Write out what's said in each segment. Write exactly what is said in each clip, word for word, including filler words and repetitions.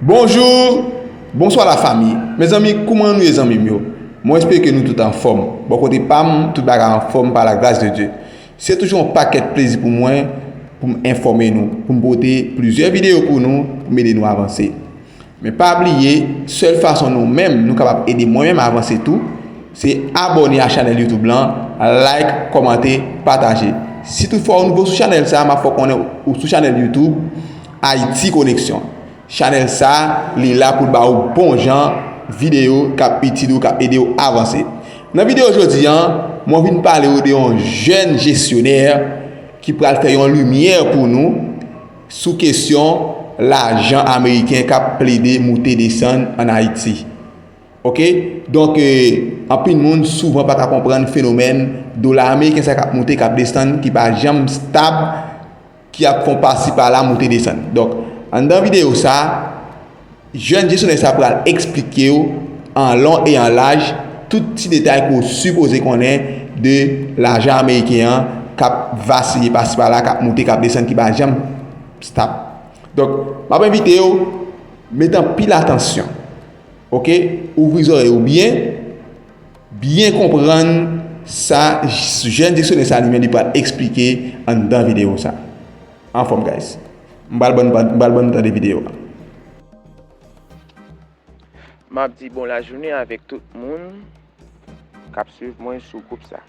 Bonjou, bonswa lafanmi. Mezanmi, kouman nou ye zanmi m yo? Mwen espere ke nou tout anfòm. Bò kote pa m, tout bagay anfòm pa lagras de Dye. Se toujou yon pakèt plezi pou mwen pou m enfòme nou, pou m pote plizyè videyo pou nou, pou m ede nou avanse. Men pa bliye, sèl fason nou menm nou kapab ede mwen menm avanse tou, se abòne a chanèl YouTube lan, like, kòmante, pataje. Si toutfwa ou nouvo sou chanèl sa, m ap fè w konnen ou sou chanèl YouTube Haïti Connexion. Chanèl sa, li la pou l ba ou bon jan videyo k ap itil ou, k ap ede w avanse. Nan videyo jodi a, mwen vin pale w de yon jèn jesyonè ki pral fè yon limyè pou nou sou kesyon lajan ameriken k ap plede moute desann ann Ayiti. Oke? Donk, eh, anpil moun souvan pa ka konprann fenomèn dola ameriken sa k ap moute, k ap desann, ki pa janm stab, ki ap fè yon pasi pala, moute desann. Donk, anndan videyo sa, jèn jesyonè sa pral eksplike w an lon e an laj tout ti detay ke w sipoze konnen de lajan ameriken an k ap vasiye pasi pala, k ap moute, k ap desann, ki pa janm stab. Donk, m ap envite w mete anpil atansyon. Oke? Ouvri zòrèy ou byen, byen konprann sa jèn diksyonè sa li menm li pral eksplike anndan videyo sa. Anfòm, guys. M pral ban, ban, m pral ban nou tande videyo a. M ap di bon lajounen avèk tout moun k ap swiv mwen sou gwoup sa.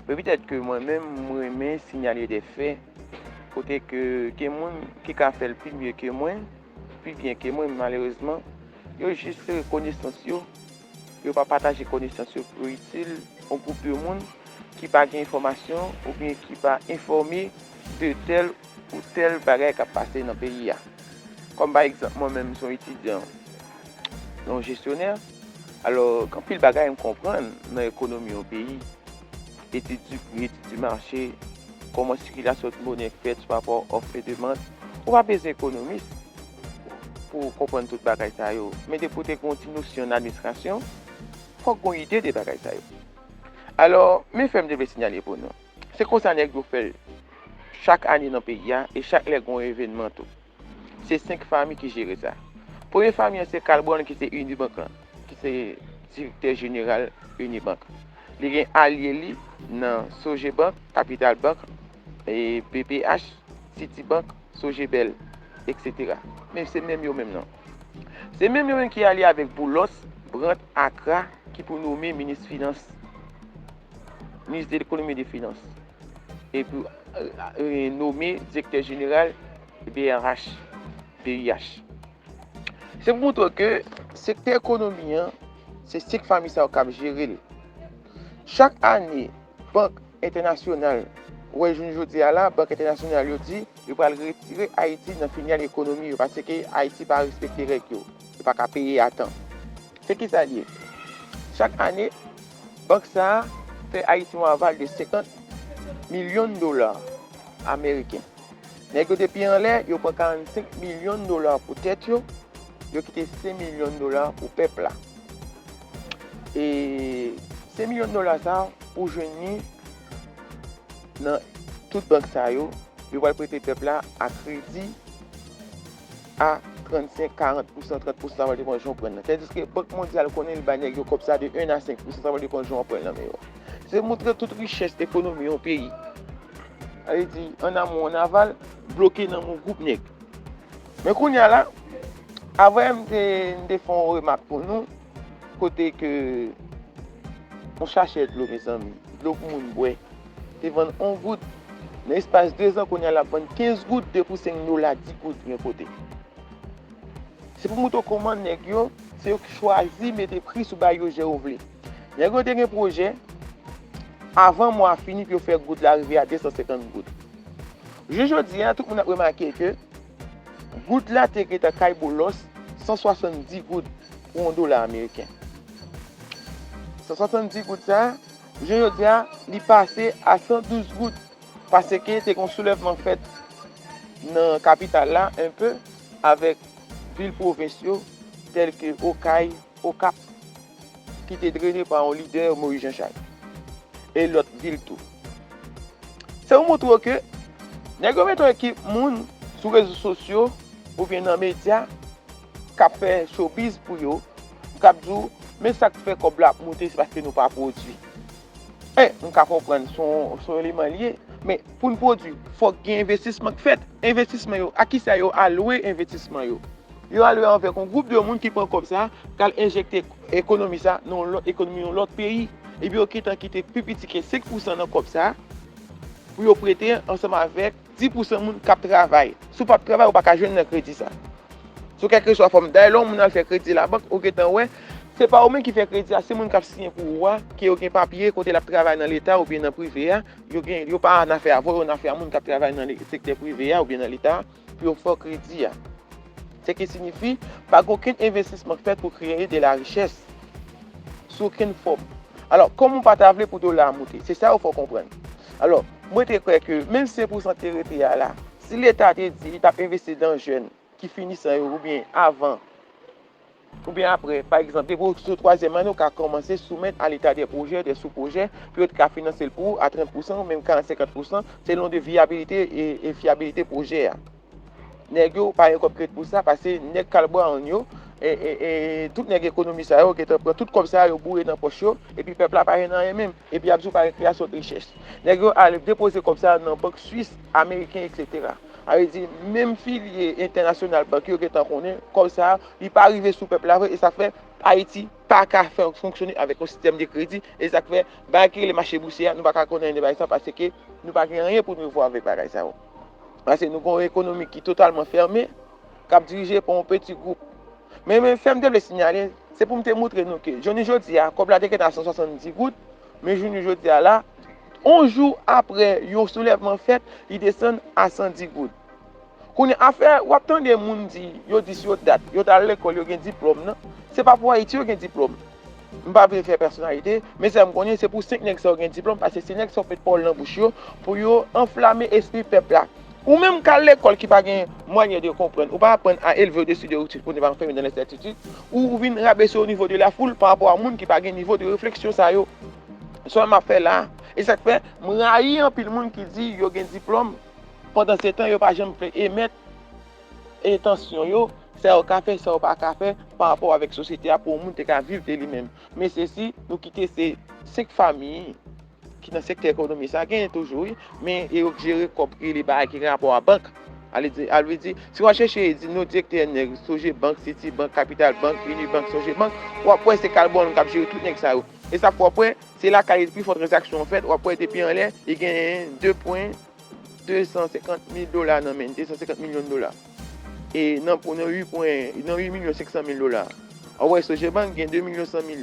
Men petèt ke mwen menm, m renmen sinyale de fè, kote ke gen moun ki ka fè l pi mye ke mwen, pi byen ke mwen, men malerezman, yo jis sere konesans yo, yo pa pataje konesans yo pou itil yon gwoup de moun ki pa gen enfòmasyon oubyen ki pa enfòme de tèl ou tèl bagay k ap pase nan peyi a. Kòm pa egzanp, mwen menm, m se yon etidyan, yon jesyonè, alò, gen anpil bagay m konprann nan ekonomi yon peyi, etid di pri, etid di mache, kòman sikilasyon monè fèt sou rapò òf e demann. Ou pa bezwen ekonomis pou w konprann tout bagay sa yo. Men depi w te gen yon ti nosyon nan administrasyon, fòk w gen yon ide de bagay sa yo. Alò, men fè m te vle sinyale pou nou. Se konsa nèg yo fè l chak ane nan peyi a, e chak lè gen yon evènman tou. Se senk fanmi ki jere sa. Premye fanmi an se Carl Brown ki se Unibank lan, ki se direktè jeneral Unibank. Li gen alye li nan Sogebank, Capital Bank, e B P H, Citibank, Sogebel, et cetera. Men se menm yo menm nan. Se menm yo menm ki alye avèk Boulos, Brandt, Accra, ki pou nome minis finans, minis de lekonomi e de finans. E pou, e, e, nome direktè jeneral B R H, B I H. Se pou montre ke sektè ekonomi an, se senk fanmi sa yo k ap jere l. Chak ane, Bank Entènasyonal, ou wè jounen jodi a la, Bank Entènasyonal yo di yo pral retire Ayiti nan finyal ekonomi yo, paske Ayiti pa respekte règ yo, yo pa ka peye a tan. Se kisa l ye? Chak ane, bank sa a fè Ayiti yon aval de senkant milyon dola ameriken. Nèg yo depi anlè, yo pran karannsenk milyon dola pou tèt yo, yo kite senk milyon dola pou pèp la. E senk milyon dola sa, ou jwenn li nan tout bank sa yo, yo pral prete pèp la a kredi a trannsenk, karant pousan, trant pousan, sa va depann jan w pran l nan. Tandiske Bank Mondyal konnen li bay nèg yo kòb sa de en a senk pousan, sa va depann jan w pran l nan men yo. Se montre tout richès ekonomi yon peyi. Sa vle di, an amon, an aval, bloke nan men yon gwoup nèg. Men kounye a la, avè m te, m te fè yon remak pou nou, kote ke yon sachè dlo, mezanmi, dlo pou moun bwè, te vann yon goud. Nan espas de zan, kounye a l ap vann kenz goud, de pou senk dola, dis goud yon kote. Se pou montre w kòman nèg yo, se yo ki chwazi mete pri sou bagay yo jan yo vle. Nèg yo te gen pwojè, avan mwa a fini, pou yo fè goud la rive a de san senkant goud. Jis jodi a, tout moun ap remake ke goud la te gentan kay Boulos san swasanndis goud pou yon dola ameriken. San swasanndis goud sa a, jis jodi a, li pase a san douz goud, paske te gen yon soulèvman fèt nan kapital la, enpe, avèk vil pwovens yo, tèl ke Okay, Okap, ki te drene pa yon lidè, Moyiz Janchal, e lòt vil tou. Se pou montre w ke nèg yo mete yon ekip moun sou rezo sosyo oubyen nan medya k ap fè showbiz pou yo, k ap di w, men sa k fè kòb la ap moute, se paske nou pa pwodui. E, m ka konprann, se yon, se yon eleman l ye, men pou n pwodui, fòk gen envestisman k fèt. Envestisman yo, a kisa yo alwe envestisman yo? Yo alwe avèk yon gwoup de moun ki pran kòb sa, k al enjekte ekonomi sa nan yon lòt ekonomi, yon lòt peyi. Epi yo gentan kite pi piti ke senk pousan nan kòb sa pou yo prete ansanm avèk dis pousan moun k ap travay. Si w p ap travay, ou pa ka jwenn nan kredi sa. Sou kèlkeswa fòm. Dayè, lè yon moun al fè kredi labank, ou gentan wè, se pa ou menm ki fè kredi a, se moun k ap siyen pou ou a, ke yo gen papye, kote l ap travay nan Leta oubyen nan prive a, yo gen, yo pa annafè avè w, yo annafè a moun k ap travay nan le-, sektè prive a oubyen nan Leta a, pou yo fè w kredi a. Se ki siyifi, pa gen okenn envestisman k fèt pou kreye de la richès sou okenn fòm. Alò, kòman w pa ta vle pou dola a moute? Se sa yo fè w konprann. Alò, mwen te kwè ke menm senk pousan te rete a la, si Leta te di li t ap envesti nan jèn ki fini san yo oubyen avan, oubyen apre, pa egzanp, depi w sou twazyèm ane, ou ka kòmanse soumèt a Leta de pwojè, de sou-pwojè, pou yo te ka finanse l pou ou a trant pousan, ou menm karant, senkant pousan, selon de viyabilite e, e fyabilite pwojè a. Nèg yo pa gen kòb kredi pou sa, paske nèg Carl Brown yo, e, e, e, tout nèg ekonomi sa yo, gentan pran tout kòb sa yo, boure nan pòch yo, epi pèp la pa gen anyen menm, epi y ap di w pa gen kreyasyon de richès. Nèg yo al depoze kòb sa nan bank swis, ameriken, etsetera. Sa vle di, menm filye entènasyonal bank yo gentan konnen, kòb sa, li pa rive sou pèp la vre, e sa fè Ayiti pa ka fè fonksyone avèk yon sistèm de kredi, e sa k fè bagay ki rele mache bousye a, nou pa ka konnen anyen de bagay sa, paske nou pa gen anyen pou nou vwa avèk bagay sa yo. Paske nou gen yon ekonomi ki totalman fèmen, k ap dirije pa yon peti gwoup. Men, men sa m te vle sinyale, se pou m te montre nou ke, jounen jodi a, kòb la te gentan a san swasanndis goud, men jounen jodi a la, yon jou apre yon soulèvman fèt, li desann a san dis goud. Kounye a, afè, w ap tande moun di, yo di si yo dat, yo t al lekòl, yo gen diplòm nan, se pa pou Ayiti yo gen diplòm. M pa vle fè pèsonalite, men sa m konnen, se pou senk nèg sa yo gen diplòm, paske se nèg sa yo met pawòl nan bouch yo, pou yo anflame espri pèp la. Ou menm k al lekòl ki pa gen mwayen de konprann, ou pa aprann à élever au-dessus des routines pour ne pas enfermer dans l'incertitude, ou, ou vin rabese au niveau de la foule pa rapò a moun ki pa gen nivo de refleksyon sa yo. Sa m ap fè la, e sa k fè, m rayi anpil moun ki di yo gen diplòm, pandan se tan yo pa janm vle emèt entansyon yo, sa yo ka fè, sa yo pa ka fè, pa rapò avèk sosyete a pou yon moun te ka viv de li menm. Men sesi, nou kite se senk fami ki nan sektè ekonomi sa, genyen toujou, wi, men e yo k jere kòb ki rele bagay ki gen rapò a bank. Ale di, al vle di, si w al chèche di non direktè nèg, Sogebank, Citibank, Capital Bank, Unibank, Sogebank, w ap wè se Carl Brown k ap jere tout nèg sa yo. E sa fè w ap wè, se lakay li pi fò tranzaksyon an fèt, w ap wè depi anlè, li genyen de pwen de san senkant mil dola nan men, de san senkant milyon dola. E nan, nan uit pwen, nan uit milyon senk san mil dola. W ap wè Sogebank gen de milyon san mil.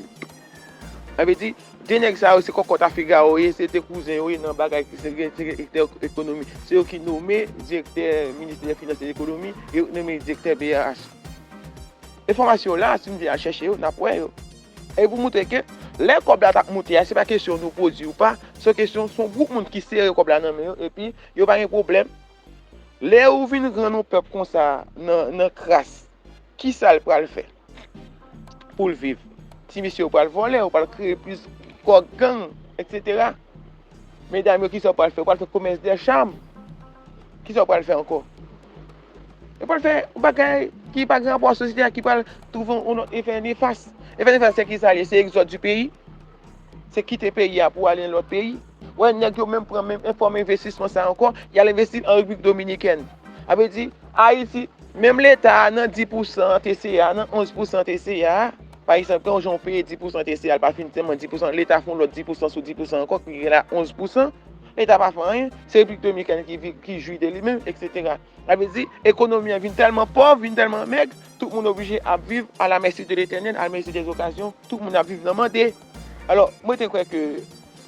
Sa vle di, de nèg sa yo se kòkòt a figa yo ye, se de kouzen yo ye nan bagay ki se direktè ekonomi. Se yo ki nome direktè ministè finans e ekonomi, e yo ki nome direktè B A H. Enfòmasyon yo la, si nou te al chèche yo, n ap wè yo. E pou montre ke lè kòb la t ap moute a, se pa kesyon nou pwodui ou pa, se kesyon, se yon gwoup moun ki sere kòb la nan men yo, epi yo pa gen pwoblèm. Lè ou vin rann yon pèp konsa nan, nan kras, kisa l pral fè pou l viv? Ti mesye yo pral vòlè, yo pral kreye plis kò gang, etsetera. Medam yo, kisa w pral fè? Ou pral fè komès dè cham. Kisa w pral fè ankò? Yo pral fè yon bagay ki pa gen rapò a sosyete a, ki pral twouve yon lòt efè nefas. Efè nefas, se kisa l ye? Se egzòd di peyi. Se kite peyi a pou ale nan lòt peyi. Wè, nèg yo menm pran menm fòm envestisman sa ankò, y al envesti an Repiblik Dominikèn. Sa vle di, Ayiti, menm Leta a nan dis pousan T C A, nan onz pousan T C A, pa egzanp, gen yon jan w peye dis pousan T C A, l pa fin sèlman dis pousan, Leta fè yon lòt dis pousan sou dis pousan ankò, ki gen la onz pousan, Leta pa fè anyen, se Repiblik Dominikèn ki vi-, ki jwi de li menm, etsetera. Sa vle di, ekonomi an vin tèlman pòv, vin tèlman mèg, tout moun oblije ap viv à la merci de l'Éternel, à la merci des occasions, tout moun ap viv nan mande. Alò, mwen te kwè ke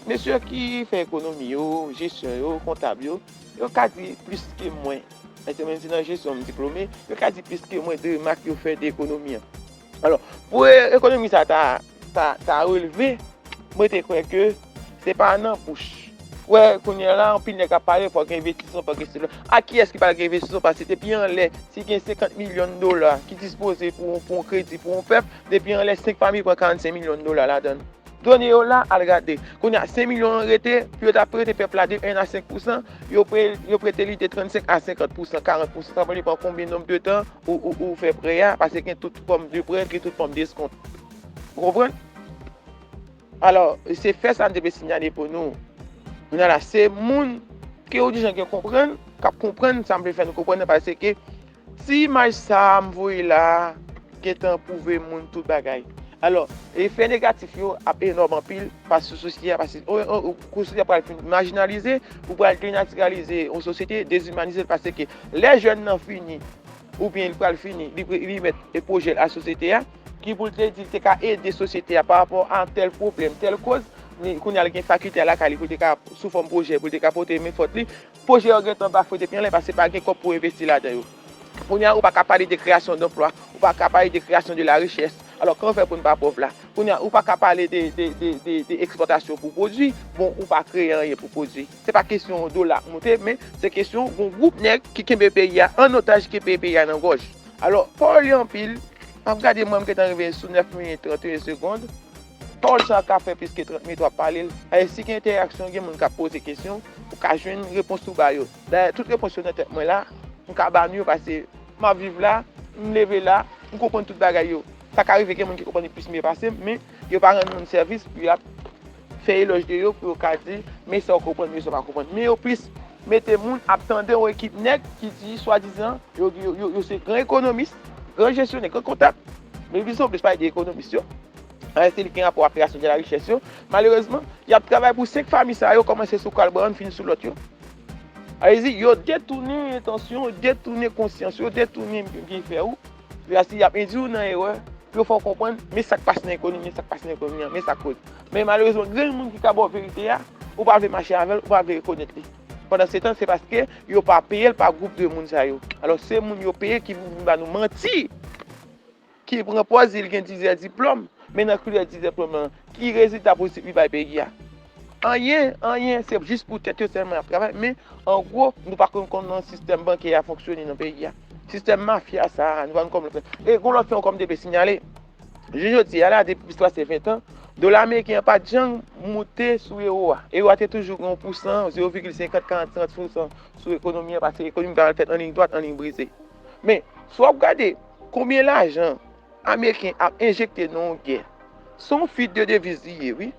mesye ki fè ekonomi yo, jesyon yo, kontab yo, yo ka di plis ke mwen. Paske menm si nan jesyon m diplome, yo ka di plis ke mwen de remak yo fè de ekonomi an. Alò, pou e-, ekonomi sa ta, ta, ta releve, mwen te kwè ke se pa nan bouch Wè, kounye a la, anpil nèg ap pale, fòk gen envestisman, fòk gen sila. A kiyès ki pral gen envestisman? Paske depi anlè, si gen senkant milyon dola ki dispoze pou, pou yon kredi pou yon pèp, depi anlè senk fami pran karannsenk milyon dola ladan l. Done yo la, al gade. Kounye a, senk milyon an rete, pou yo ta prete pèp la de en a senk pousan, yo pre-, yo prete li de trannsenk a senkant pousan, karant pousan, sa va depann konbyen nonb de tan ou, ou, ou fè prè a, paske gen tout fòm de prè, gen tout fòm deskont. Ou konprann? Alò, se fè sa m te vle sinyale pou nou. Kounye a la, se moun ke yo di jan gen konprann, k ap konprann sa m vle fè nou konprann nan, paske ti imaj sa a m voye la a gentan pwouve moun tout bagay. Alò, efè negatif yo ap enòm anpil, paske sosyete a, paske, o, o, o, kou sosyete a pral fin majinalize, ou pral denatiralize yon sosyete, dezimanize l, paske lè jèn nan fini, oubyen li pral fini, li, pre- li mèt e pwojè l a sosyete a, ki pou l te di l te ka ede sosyete a pa rapò a tèl pwoblèm, tèl koz, men kounye a l gen fakilte a lakay li pou l te ka, sou fòm pwojè, pou l te ka pote men fòt li. Pwojè yo gentan bafwe depi anlè, paske pa gen kòb pou envesti ladan yo. Kounye a, ou pa ka pale de kreyasyon danplwa, ou pa ka pale de kreyasyon de la richès. Alò, kòman fè pou n pa pòv la? Kounye a, ou pa ka pale de, de, de, de, de ekspòtasyon pou pwodui, bon, ou pa kreye anyen pou pwodui. Se pa kesyon dola ap moute, men se kesyon yon gwoup nèg ki kenbe peyi a an otaj, ki kenbe peyi a nan gòj. Alò, pawòl yo anpil, m ap gade mwen, m gentan rive sou nèf minit trannteyen segonn. Pawòl sa a ka fè plis ke trant minit w ap pale l. E si gen entèraksyon, gen moun k ap poze kesyon, ou ka jwenn repons ou ba yo. Dayè, tout repons yo nan tèt mwen la, m ka ba nou yo, paske m ap viv la, m leve la, m konprann tout bagay yo. Sa ka rive gen moun ki konprann li plis mye pase m, men yo pa rann moun sèvis pou y ap fè elòj de yo, pou yo ka di, men sa w konprann, men sa w pa konprann. Men yo plis mete moun ap tande yon ekip nèg ki di, swadizan, yo, yo, yo, yo se gran ekonomis, gran jesyonè, gran kontab. Men yo plis plis pale de ekonomis yo. Ann se li gen rapò a kreyasyon de la richès yo. Malerezman, y ap travay pou senk fami sa yo, kòmanse sou Carl Brown, fin sou lòt yo. Sa vle di, yo detounen entansyon, yo detounen konsyans, yo detounen byenfè ou. Sètadi, y ap endui w nan erè, pou yo fè w konprann, men sa k pase nan ekonomi, men sa k pase nan ekonomi an, men sa k koz. Men malerezman, grenn moun ki ka ba w verite a, ou pa vle mache avè l, ou pa vle rekonèt li. Pandansetan, se paske yo pa peye l pa gwoup de moun sa yo. Alò, se moun yo peye ki vin ba nou manti, ki pran pòz li gen dizè diplòm, men nan kilè dizè diplòm lan, ki rezilta pozitif li bay peyi a? Anyen, anyen, se jis pou tèt yo sèlman y ap travay, men an gwo, nou pa konn kòman sistèm bankè a fonksyone nan peyi a. Sistèm mafya sa a, nou pa konn kòman l fè. E gon lòt fè ankò m te vle sinyale. Jounen jodi a la, depi plis pase ven tan, dola ameriken an pa t janm moute sou ewo a. Ewo a te toujou gen yon pousan, zewo vigil senkant, karant, trant pousan sou ekonomi an, paske ekonomi pa fèt an liy dwat, an liy brize. Men, si w ap gade konbyen lajan ameriken ap enjekte nan yon gè, se yon fuite de deviz li ye, wi.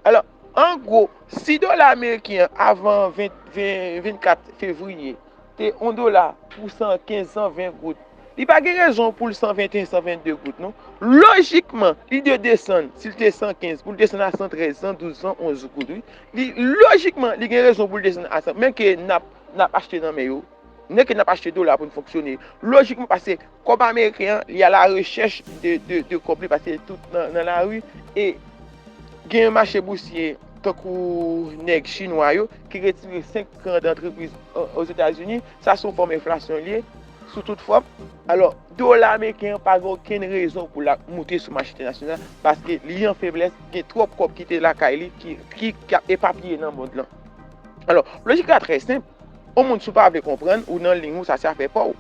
Alò, an gwo, si dola ameriken an avan ven, ven, vennkat fevriye te yon dola pou san kenz, san ven goud, li pa gen rezon pou l san venteyen, san vennde goud, non. Lojikman, li dwe desann, si l te san kenz, pou l desann a san trèz, san douz, san onz goud, wi. Li, lojikman, li gen rezon pou l desann a san, men ke n ap, n ap achte nan men yo. Nèg ke n ap achte dola pou n fonksyone. Lojikman, paske kòb ameriken an, li a la rechèch de, de, de kòb li, paske tout nan, nan lari. E gen yon mache bousye, tankou nèg chinwa yo, ki retire senk gran antrepriz o-, Ozetazini. Sa se yon fòm enflasyon li ye, sou tout fòm. Alò, dola ameriken an pa gen okenn rezon pou l ap moute sou mache entènasyonal, paske li an feblès, gen twòp kòb ki te lakay li, ki, ki, k ap epapiye nan mond lan. Alò, lojik la trè senp. Yon moun, si w pa vle konprann, ou nan liy ou, sa se afè pa w.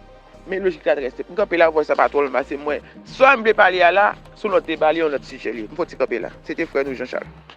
Men lojik la trè senp. M kanpe la, vwè sa pa twò long, paske mwen, sa m vle pale a la, se yon lòt deba, li yon lòt sijè li ye. M fò ti kanpe la. Se te frè nou Jean Charles.